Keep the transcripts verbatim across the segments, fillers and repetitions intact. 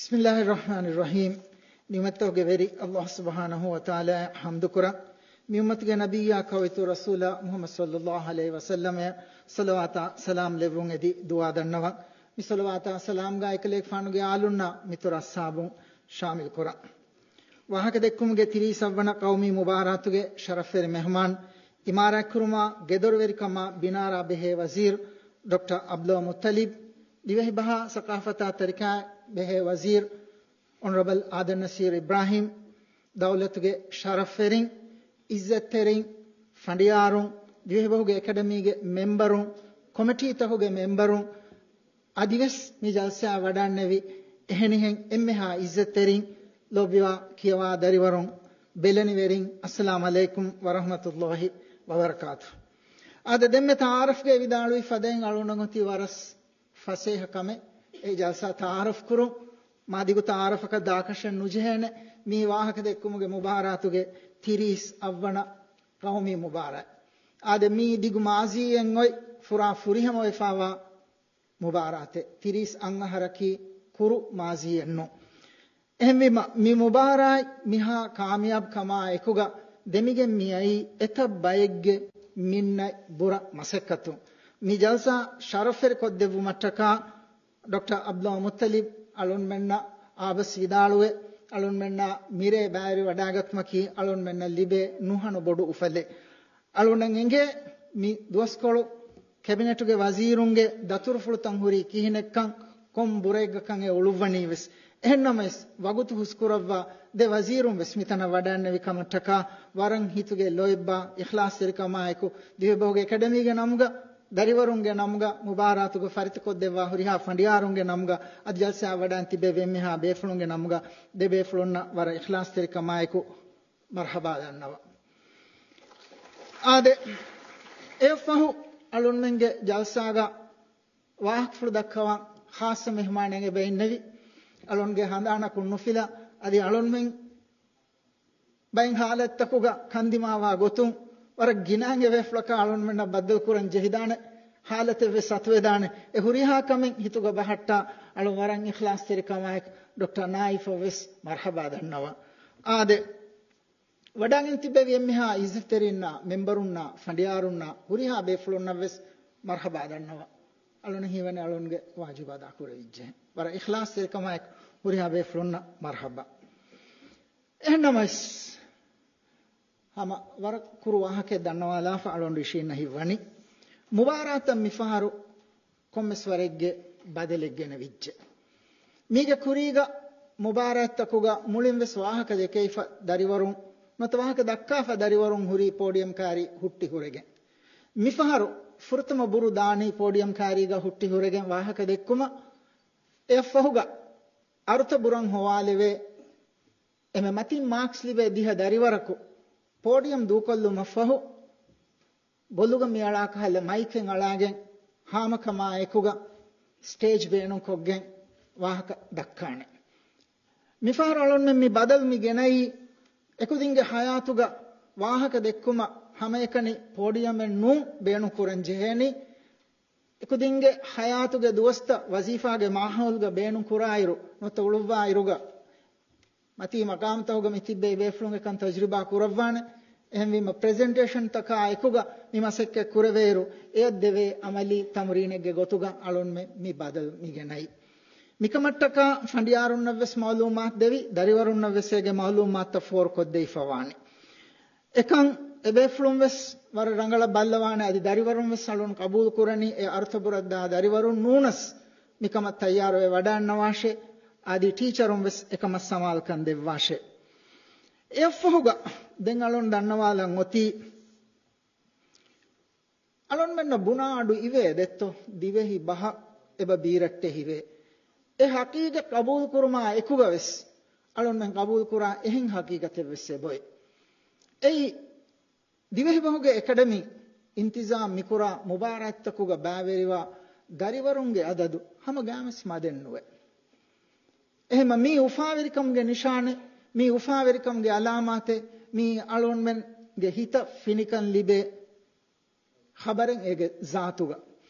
بسم الله الرحمن الرحيم. ނިޢުމަތްތަކުގެ ވެރި ﷲ ސުބްޙާނަހޫ ވަތަޢާލާއަށް ޙަމްދުކުރަން. މި އުއްމަތުގެ ނަބިއްޔާ ކައުއިތުރު ރަސޫލާ މުޙައްމަދު ޞައްލައްލާހު ޢަލައިހި ވަސައްލަމައަށް ޞަލަވާތާ ސަލާމް ލެއްވުން އެދި ދުޢާ ދަންނަވަން. މި ޞަލަވާތާ ސަލާމްގަ އެކަލޭގެފާނުގެ އާލުންނާ މިތުރު އަޞްޙާބުން ޝާމިލް ކުރަން. ވާހަކަދެއްކުމުގެ ތިރީސް އަށްވަނަ ޤައުމީ މުބާރާތުގެ ޝަރަފްވެރި މެހުމާން، އިމާރާތްކުރުމާ، ގެދޮރުވެރިކަމާ، ބިނާރާ ބެހޭ ވަޒީރު ޑޮކްޓަރ ޢަބްދުﷲ މުއްޠަލިބް، ދިވެހިބަހާ ސަޤާފަތާ ތަރިކައާ ބެހޭ ވަޒީރު އޮނަރަބަލް އާދަމް ނަޞީރު އިބްރާހީމް، ދައުލަތުގެ ޝަރަފްވެރިން، އިއްޒަތްތެރިން، ފަނޑިޔާރުން، ދިވެހިބަހުގެ އެކަޑަމީގެ މެމްބަރުން، ކޮމިޓީތަކުގެ މެމްބަރުން، އަދިވެސް މި ޖަލްސާއަށް ވަޑައިންނެވި އެހެނިހެން އެންމެހާ އިއްޒަތްތެރިން، ލޯބިވާ ކިޔަވާ ދަރިވަރުން، ބެލެނިވެރިން، އައްސަލާމު ޢަލައިކުމް ވަރަޙްމަތުﷲ ވަބަރަކާތުހު. އާދެ، ދެންމެ ތަޢާރަފްގެ ވިދާޅުވި ފަދައިން އަޅުގަނޑަށް އޮތީ ވަރަށް ފަސޭހަ ކަމެއް އެ ޖަލްސާ ތަޢާރަފް ކުރުން. މާ ދިގު ތަޢާރަފަކަށް ދާކަށެއް ނުޖެހޭނެ. މީ ވާހަކަދެއްކުމުގެ މުބާރާތުގެ ތިރީސް އަށްވަނަ ޤައުމީ މުބާރާތް. އާދެ، މީ ދިގު މާޒީއެއް އޮތް ފުރާ ފުރިހަމަވެފާވާ މުބާރާތެއް. ތިރީސް އަށް އަހަރަކީ ކުރު މާޒީއެއް ނޫން. އެހެންވީމަ، މި މުބާރާތް މިހާ ކާމިޔާބު ކަމާ އެކުގަ ދެމިގެން މިއައީ އެތައް ބައެއްގެ މިންނަތް ބުރަ މަސައްކަތުން. މި ޖަލްސާ ޝަރަފްވެރި ކޮށްދެއްވުމަށްޓަކާ ޑޮކްޓަރ ޢަބްދުﷲ މުއްޠަލިބް އަޅުންމެންނަށް އާބަސް ވިދާޅުވެ، އަޅުންމެންނާ މިރޭ ބައިވެރިވަޑައިގަތުމަކީ އަޅުންމެންނަށް ލިބޭ ނުހަނު ބޮޑު އުފަލެއް. އަޅުންނަށް އެނގޭ މި ދުވަސްކޮޅު ކެބިނެޓުގެ ވަޒީރުންގެ ދަތުރުފުޅުތައް ހުރީ ކިހިނެއްކަން، ކޮން ބުރައެއްގަކަން އެ އުޅުއްވަނީވެސް. އެހެންނަމަވެސް، ވަގުތު ހުސްކުރައްވާ ދެ ވަޒީރުން ވެސް މިތަނަށް ވަޑައިންނެވި ކަމަށްޓަކާ ވަރަށް ހިތުގެ ލޯތްބާ އިޚްލާޞްތެރިކަމާއެކު، ދިވެހިބަހުގެ އެކަޑަމީގެ ނަމުގަ، ދަރިވަރުންގެ ނަމުގަ، މުބާރާތުގަ ފަރިތަކޮށްދެއްވާ ހުރިހާ ފަނޑިޔާރުންގެ ނަމުގަ، އަދި ޖަލްސާއަށް ވަޑައިން ތިބޭ އެންމެހާ ބޭފުޅުންގެ ނަމުގަ، ދެ ބޭފުޅުންނަށް ވަރަށް އިޚްލާޞްތެރިކަމާއެކު، މަރްޙަބާ ދަންނަވަން. އާދެ، އެއަށްފަހު އަޅުންމެންގެ ޖަލްސާގަ ވާހަކަފުޅު ދައްކަވަން ޚާއްޞަ މެހުމާނެއް އެބަ އިންނެވި. އަޅުންގެ ހަނދާނަކުން ނުފިލާ، އަދި އަޅުންމެން ބައެއް ހާލަތްތަކުގަ ކަންދިމާވާ ގޮތުން ވަރަށް ގިނައިން އެބޭފުޅަކާ އަޅުންމެންނަށް ބައްދަލުކުރަން ޖެހިދާނެ ހާލަތެއްވެސް އަތުވެދާނެ. އެ ހުރިހާ ކަމެއް ހިތުގަ ބަހައްޓާ އަޅުން ވަރަށް އިޚްލާޞްތެރިކަމާއެކު ޑޮކްޓަރ ނާއިފަށްވެސް މަރްޙަބާ ދަންނަވަން. އާދެ، ވަޑައިގެން ތިބެވި އެންމެހާ އިއްޒަތްތެރިންނާ، މެމްބަރުންނާ، ފަނޑިޔާރުންނާ، ހުރިހާ ބޭފުޅުންނަށްވެސް މަރްޙަބާ ދަންނަވަން. އަޅުން ހީވަނީ އަޅުންގެ ވާޖިބާ އަދާކުރެވިއްޖެ. ވަރަށް އިޚްލާޞްތެރިކަމާއެކު ހުރިހާ ބޭފުޅުންނަށް މަރްޙަބާ. އެހެންނަމަވެސް، ހަމަ ވަރަށް ކުރު ވާހަކައެއް ދަންނަވާލާފަ އަޅުން ރިޝީންނަށް ހިތްވަނީ، މުބާރާތަށް މިފަހަރު ކޮންމެސް ވަރެއްގެ ބަދަލެއް ގެނެވިއްޖެ. މީގެ ކުރީގަ މުބާރާތްތަކުގަ މުޅިންވެސް ވާހަކަ ދެކެވިފަ ދަރިވަރުން، ނުވަތަ ވާހަކަ ދައްކާފަ ދަރިވަރުން ހުރީ ޕޯޑިއަމް ކާރި ހުއްޓި ހުރެގެން. މިފަހަރު ފުރަތަމަ ބުރު ދާނީ ޕޯޑިއަމް ކާރީގަ ހުއްޓި ހުރެގެން ވާހަކަ ދެއްކުމަށް. އެއަށްފަހުގަ އަރުތަ ބުރަން ހޮވާލެވޭ. އެންމެ މަތިން މާކްސް ލިބޭ ދިހަ ދަރިވަރަކު ޕޯޑިއަމް ދޫކޮށްލުމަށްފަހު، ބޮލުގަ މިއަޅާ ކަހަލަ މައިކެއް އަޅާގެން ހާމަކަމާ އެކުގަ ސްޓޭޖް ބޭނުންކޮށްގެން ވާހަކަ ދައްކާނެ. މިފަހަރު އަޅުންމެން މި ބަދަލު މި ގެނައީ، އެކުދިންގެ ޙަޔާތުގަ ވާހަކަ ދެއްކުމަށް ހަމައެކަނި ޕޯޑިއަމެއް ނޫން ބޭނުން ކުރަން ޖެހޭނީ. އެކުދިންގެ ޙަޔާތުގެ ދުވަސްތައް ވަޒީފާގެ މާހައުލުގަ ބޭނުން ކުރާއިރު، ނުވަތަ އުޅުއްވާއިރުގަ، މަތީ މަޤާމްތަކުގަ މި ތިއްބެވި ބޭފުޅުން އެކަން ތަޖުރިބާ ކުރައްވާނެ. އެހެންވީމަ، ޕްރެޒެންޓޭޝަންތަކާ އެކުގަ މި މަސައްކަތް ކުރެވޭއިރު، އެޔަށް ދެވޭ އަމަލީ ތަމްރީނެއްގެ ގޮތުގަ އަޅުންމެ މި ބަދަލު މި ގެނައީ. މިކަމަށްޓަކާ ފަނޑިޔާރުންނަށްވެސް މައުލޫމާތު ދެވި، ދަރިވަރުންނަށްވެސް އޭގެ މައުލޫމާތުތައް ފޯރުކޮށްދެވިފަ ވާނެ. އެކަން އެބޭފުޅުން ވެސް ވަރަށް ރަނގަޅަށް ބައްލަވާނެ. އަދި ދަރިވަރުން ވެސް އަޅުން ޤަބޫލު ކުރަނީ، އެ އަރުތަ ބުރަށްދާ ދަރިވަރުން ނޫނަސް މިކަމަށް ތައްޔާރުވެ ވަޑައިންނަވާށޭ. އަދި ޓީޗަރުން ވެސް އެކަމަށް ސަމާލުކަން ދެއްވާށޭ. އެއަށްފަހުގަ ދެން އަޅުން ދަންނަވާލަން އޮތީ، އަޅުންމެންނަށް ބުނާ އަޑު އިވޭ ދެއްތޯ، ދިވެހި ބަހަށް އެބަ ބީރައްޓެހިވޭ. އެ ޙަޤީޤަތް ޤަބޫލު ކުރުމާ އެކުގަ ވެސް، އަޅުންމެން ޤަބޫލު ކުރާ އެހެން ޙަޤީޤަތެއް ވެސް އެބައޮތް. އެއީ، ދިވެހިބަހުގެ އެކަޑަމީ އިންތިޒާމް މިކުރާ މުބާރާތްތަކުގަ ބައިވެރިވާ ދަރިވަރުންގެ އަދަދު ހަމަ ގާމެސް މަދެއް ނުވޭ. އެހެމަ މީ އުފާވެރިކަމުގެ ނިޝާނެއް، މީ އުފާވެރިކަމުގެ އަލާމާތެއް، މީ އަޅުންމެންގެ ހިތަށް ފިނިކަން ލިބޭ ޚަބަރެއް އޭގެ ޒާތުގަ.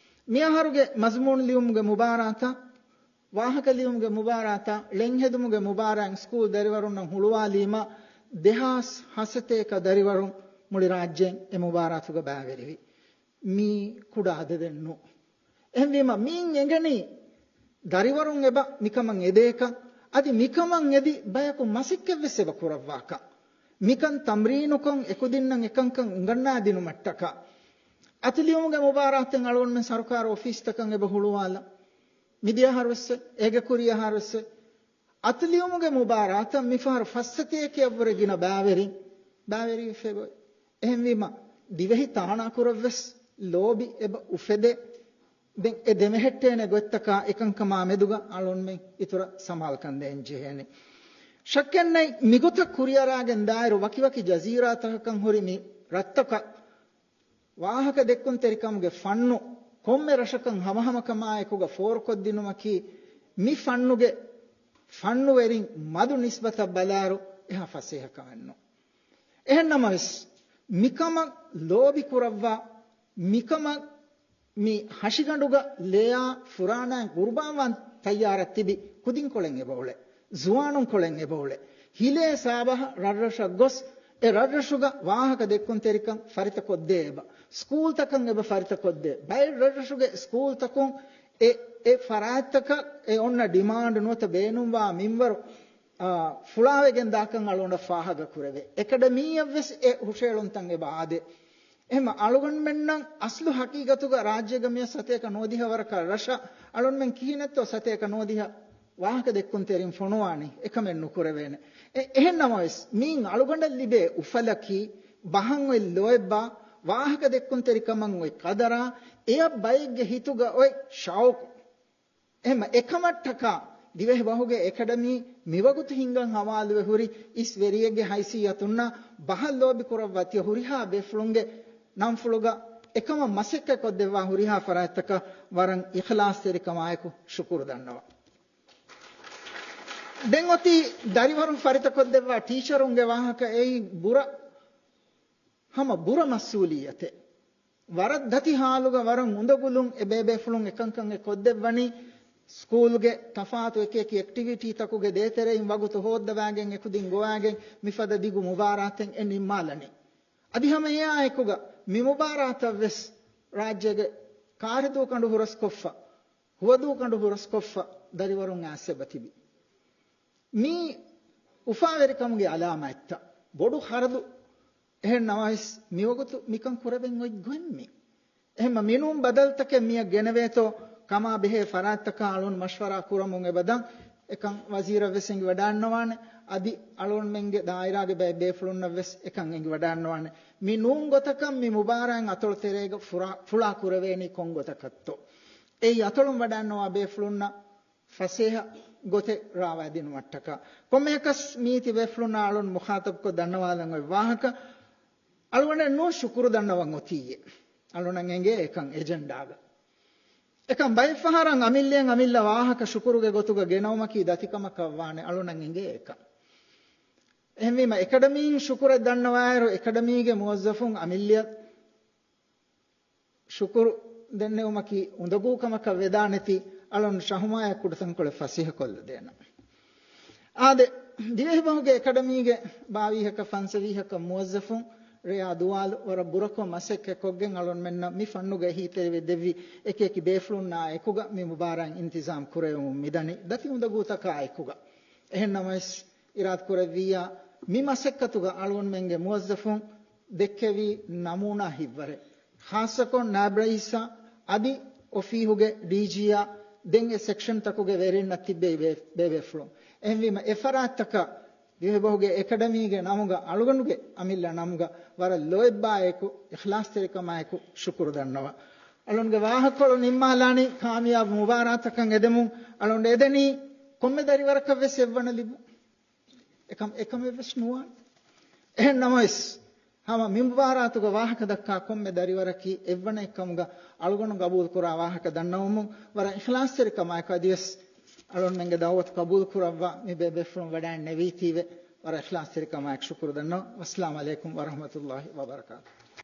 މިއަހަރުގެ މަޒުމޫނު ލިޔުމުގެ މުބާރާތަށް ވާހަކަ ލިޔުމުގެ މުބާރާތާ ޅެން ހެދުމުގެ މުބާރާތް ސްކޫލް ދަރިވަރުންނަށް ހުޅުވާލީމަ، ދެހާސް ހަސަތޭކަ ދަރިވަރުން މުޅި ރާއްޖޭން އެ މުބާރާތުގަ ބައިވެރިވި. މީ ކުޑަ އަދަދެއް ނޫން. އެހެންވީމަ، މިއިން އެނގެނީ ދަރިވަރުން އެބަ މިކަމަށް އެދޭކަން، އަދި މިކަމަށް އެދި ބަޔަކު މަސައްކަތްވެސް އެބަ ކުރައްވާކަން. މިކަން ތަމްރީނުކޮށް، އެކުދިންނަށް އެކަންކަން އުނގަންނާދިނުމަށްޓަކާ. އަތުލިޔުމުގެ މުބާރާތެއް އަޅުގަނޑުމެން ސަރުކާރު އޮފީސްތަކަށް އެބަ ހުޅުވާލަން. މިދިޔަހަރުވެސް، އޭގެ ކުރިޔަހަރުވެސް، އަތުލިޔުމުގެ މުބާރާތަށް މިފަހަރު ފައްސަތޭކައަށްވުރެ ގިނަ ބައިވެރިން ބައިވެރިވެފައި އޮތް. އެހެންވީމަ، ދިވެހި ތާނާކުރަށްވެސް ލޯބި އެބަ އުފެދޭ. ދެން އެ ދެމެހެއްޓޭނެ ގޮތްތަކާ އެކަންކަމާ މެދުގަ އަޅުންމެން އިތުރަށް ސަމާލުކަން ދޭން ޖެހޭނެ. ޝައްކެއްނެތް، މިގޮތަށް ކުރިއަރާގެން ދާއިރު ވަކިވަކި ޖަޒީރާތަކަކަށް ހުރި މި ރަށްތަކަށް ވާހަކަ ދެއްކުންތެރިކަމުގެ ފަންނު ކޮންމެ ރަށަކަށް ހަމަހަމަކަމާއެކުގަ ފޯރުކޮށްދިނުމަކީ މި ފަންނުގެ ފަންނުވެރިން މަދު ނިސްބަތަށް ބަލާއިރު އެހާ ފަސޭހަ ކަމެއް ނޫން. އެހެންނަމަވެސް، މިކަމަށް ލޯބި ކުރައްވާ، މިކަމަށް މި ހަށިގަނޑުގަ ލެޔާ ފުރާނައިން ގުރުބާންވާން ތައްޔާރަށް ތިބި ކުދިންކޮޅެއް އެބައުޅޭ، ޒުވާނުންކޮޅެއް އެބައުޅޭ. ހިލޭ ސާބަހަށް ރަށްރަށަށް ގޮސް، އެ ރަށްރަށުގަ ވާހަކަ ދެއްކުންތެރިކަން ފަރިތަކޮށްދޭ އެބަ. ސްކޫލްތަކަށް އެބަ ފަރިތަކޮށްދޭ. ބައެއް ރަށްރަށުގެ ސްކޫލްތަކުން އެ، އެ ފަރާތްތަކަށް އެ އޮންނަ ޑިމާންޑް ނުވަތަ ބޭނުންވާ މިންވަރު، އާ، ފުޅާވެގެން ދާކަން އަޅުގަނޑަށް ފާހަގަ ކުރެވޭ. އެކަޑަމީއަށްވެސް އެ ހުށައެޅުންތައް އެބަ އާދޭ. އެހެން އަޅުގަނޑުމެންނަށް އަސްލު ހަގީގަތުގަ ރާއްޖޭގަ މިއޮތް ސަތޭކަ ނުވަދިހަ ވަރަކަށް ރަށަށް އަޅުންމެން ކިހިނެއްތޯ ސަތޭކަ ނުވަދިހަ ވާހަކަ ދެއްކުންތެރިން ފޮނުވާނީ؟ އެކަމެއް ނުކުރެވޭނެ. އެ، އެހެން ނަމަވެސް، މިއިން އަޅުގަނޑަށް ލިބޭ އުފަލަކީ، ބަހަށް އޮތް ލޯތްބާ، ވާހަކަ ދެއްކުންތެރިކަމަށް އޮތް ޤަދަރާ، އެއަށް ބައެއްގެ ހިތުގަ އޮތް ޝައުޤު. އެހެން އެކަމަށްޓަކާ ދިވެހި ބަހުގެ އެކަޑަމީ މިވަގުތު ހިންގަން ހަވާލުވެ ހުރި އިސް ވެރިއެއްގެ ހައިސިއްޔަތުންނާ ބަހަށް ލޯބި ކުރައްވާ ތިޔަ ހުރިހާ ބޭފުޅުންގެ ނަންފުޅުގަ އެކަމަށް މަސައްކަތް ކޮށްދެއްވާ ހުރިހާ ފަރާތްތަކަށް ވަރަށް އިޚްލާޞްތެރިކަމާއެކު ޝުކުރު ދަންނަވަން. ދެން އޮތީ ދަރިވަރުން ފަރިތަކޮށްދެއްވާ ޓީޗަރުންގެ ވާހަކަ. އެއީ ބުރަ، ހަމަ ބުރަ މަސްއޫލިއްޔަތެއް. ވަރަށް ދަތި ހާލުގަ ވަރަށް އުނދަގުލުން އެ ބޭބޭފުޅުން އެކަންކަން އެ ކޮށްދެއްވަނީ. ސްކޫލްގެ ތަފާތު އެކިއެކި އެކްޓިވިޓީތަކުގެ ދޭތެރެއިން ވަގުތު ހޯއްދަވާގެން އެކުދިން ގޮވާގެން މިފަދަ ދިގު މުބާރާތެއް އެ ނިންމާލަނީ. އަދި ހަމަ އެއާއެކުގަ މި މުބާރާތަށްވެސް ރާއްޖޭގެ ކާރިދޫކަނޑު ހުރަސްކޮށްފަ، ހުވަދޫކަނޑު ހުރަސްކޮށްފަ ދަރިވަރުން އައިސް އެބަތިބި. މީ އުފާވެރިކަމުގެ އަލާމާތްތައް. ބޮޑު ޚަރަދު. އެހެން ނަމަވެސް، މިވަގުތު މިކަން ކުރެވެން އޮތް ގޮތް މީ. އެހެންމަ މިނޫން ބަދަލުތަކެއް މިއަށް ގެނެވޭތޯ ކަމާ ބެހޭ ފަރާތްތަކާ އަޅުން މަޝްވަރާ ކުރަމުން އެބަދަން އެކަން ވަޒީރަށްވެސް އެނގިވަޑާންނަވާނެ. އަދި އަޅުންމެންގެ ދާއިރާގެ ބައެއް ބޭފުޅުންނަށްވެސް އެކަން އެނގިވަޑާންނަވާނެ. މި ނޫން ގޮތަކަށް މި މުބާރާތް އަތޮޅު ތެރޭގަ ފުރާ-، ފުޅާ ކުރެވޭނީ ކޮން ގޮތަކަށްތޯ؟ އެއީ އަތޮޅުން ވަޑާންނަވާ ބޭފުޅުންނަށް ފަސޭހަ ގޮތެއް ރާވާދިނުމަށްޓަކާ. ކޮންމެއަކަސް މީތި ބޭފުޅުންނާ އަޅުން މުޚާޠަބުކޮށް ދަންނަވާލަން އޮތް ވާހަކަ، އަޅުގަނޑެއް ނޫން ޝުކުރު ދަންނަވަން އޮތީއޭ. އަޅުނަށް އެނގޭ އެކަން އެޖެންޑާގަ. އެކަން ބައެއްފަހަރަށް އަމިއްލައިން އަމިއްލަ ވާހަކަ ޝުކުރުގެ ގޮތުގަ ގެނައުމަކީ ދަތިކަމަކަށް ވާނެ، އަޅުނަށް އެނގޭ އެކަން. އެހެންވީމަ، އެކަޑަމީން ޝުކުރެއް ދަންނަވާއިރު، އެކަޑަމީގެ މުވައްޒަފުން އަމިއްލައަށް ޝުކުރު ދެންނެވުމަކީ އުނދަގޫ ކަމަކަށް ވެދާނެތީ، އަޅުން ޝަހުމާޔާ ކުޑަތަންކޮޅެއް ފަސޭހަކޮށްލަދޭނަން. އާދެ، ދިވެހިބަހުގެ އެކަޑަމީގެ ބާވީހަކަށް ފަންސަވީހަކަށް މުވައްޒަފުން ރެޔާ ދުވާލު ވަރަށް ބުރަކޮށް މަސައްކަތް ކޮށްގެން އަޅުންމެންނަށް މި ފަންނުގަ އެހީތެރިވެ ދެއްވި އެކި އެކި ބޭފުޅުންނާ އެކުގަ މި މުބާރާތް އިންތިޒާމް ކުރެވެމުން މިދަނީ ދަތި އުނދަގޫތަކާ އެކުގަ. އެހެން ނަމަވެސް، އިރާދަކުރެއްވިއްޔާ، މި މަސައްކަތުގަ އަޅުގަނޑުމެންގެ މުވައްޒަފުން ދެއްކެވީ ނަމޫނާ ހިތްވަރެއް. ޚާއްޞަކޮށް ނާއިބް ރައީސާ އަދި އޮފީހުގެ ޑީޖީއާ ދެން އެ ސެކްޝަންތަކުގެ ވެރިންނަށް ތިއްބެވި ބޭ-، ބޭބޭފުޅުން. އެހެންވީމަ، އެ ފަރާތްތަކަށް ދިވެހިބަހުގެ އެކަޑަމީގެ ނަމުގަ، އަޅުގަނޑުގެ އަމިއްލަ ނަމުގަ ވަރަށް ލޯތްބާއެކު، އިޚްލާޞްތެރިކަމާއެކު ޝުކުރު ދަންނަވަން. އަޅުންގެ ވާހަކަކޮޅު ނިންމާލާނީ ކާމިޔާބު މުބާރާތަކަށް އެދެމުން. އަޅުން އެދެނީ ކޮންމެ ދަރިވަރަކަށްވެސް އެއްވަނަ ލިބުން. އެކަމް އެކަމެއްވެސް ނުވާނެ. އެހެން ނަމަވެސް، ހަމަ މި މުބާރާތުގަ ވާހަކަ ދައްކާ ކޮންމެ ދަރިވަރަކީ އެއްވަނައެއްކަމުގަ އަޅުގަނޑު ގަބޫލުކުރާ ވާހަކަ ދަންނަވަމުން ވަރަށް އިޚްލާޞްތެރިކަމާއެކު އަދިވެސް އަޅުންމެންގެ ދައުވަތު ގަބޫލުކުރައްވާ މި ބޭބޭފުޅުން ވަޑައިން ނެވީތީވެ ވަރަށް އިޚްލާޞްތެރިކަމާއެކު ޝުކުރު ދަންނަވަން. ވައްސަލާމު ޢަލައިކުމް ވަރަޙްމަތުﷲި ވަބަރަކާތުހު.